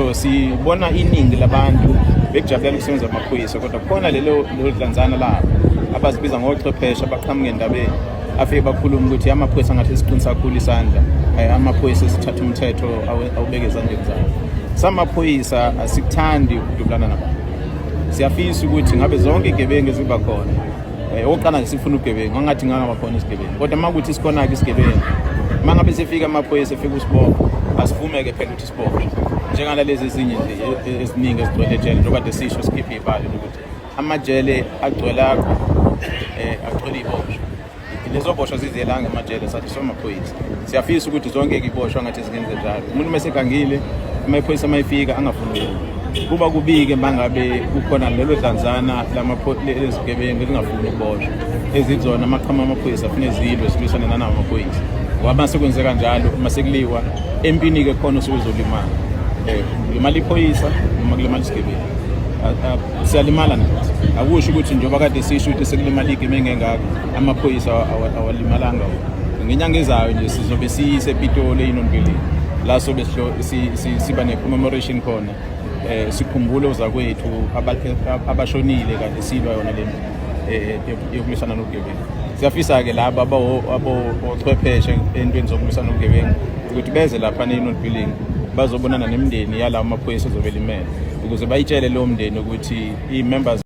So sibona iningi labantu bekujabulela ukusebenza amaphoyisa, kodwa khona lelo dlanzana labo abazibiza ngochwepheshe abaqhamuka endabeni, afike bakhuluma ukuthi amaphoyisa ngathi siqinisa kakhulu isandla, amaphoyisa sithatha umthetho awubeke ezandleni zawo. Samaphoyisa asikuthandi ukudubulana nabantu. Siyafisa ukuthi ngabe zonke igebengu eziba khona, okokuqala nje sifuna ubugebengu, angathi ngangaba khona isigebengu, kodwa uma kuthi sikhona-ke isigebengu, uma ngabe sifika amaphoyisa efika usibopha, asivumeke phela ukuthi sibophe njengalalezi ezinye nje eziningi ezigcwele ejele, njengoba kade sisho sikhiphe iy'balo ukuthi amajele agcwele akho, agcwele iy'boshwa. Lezo boshwa zizelanga emajele, sathi somaphoyisa siyafisa ukuthi zonke iboshwa ngathi zingenze njalo. Umuntu uma esegangile, amaphoyisa uma efika angafuni ukuba kuba kubike mangabe kukhona lelo dlanzana lezigebengu ezingafuni ukuboshwa, ezizona amaqhama amaphoyisa afune zilwe, zilwisane nanawo amaphoyisa, ngoba mase kwenzeka njalo, uma sekuliwa empini-ke khona osuke uzolimala, kulimala iphoyisa noma kulimala isigebengu, siyalimala nathi. Akusho ukuthi njengoba kade sisho ukuthi sekulimala igebengu engaka, amaphoyisa awalimalanga wona. Ngenyanga ezayo nje sizobe sisePitoli e-Union Building, la sobe siba ne-commemoration khona, sikhumbule uzakwethu abashonile kade silwa yona le yokulwisana nobugebengu. Siyafisa-ke laba abochwepheshe entweni zokulwisana nobugebengu ukuthi beze lapha ne-Union Building, bazobonana nemindeni yalawo maphoyisa ezobe limele, ukuze bayitshele leyo mndeni ukuthi iy'members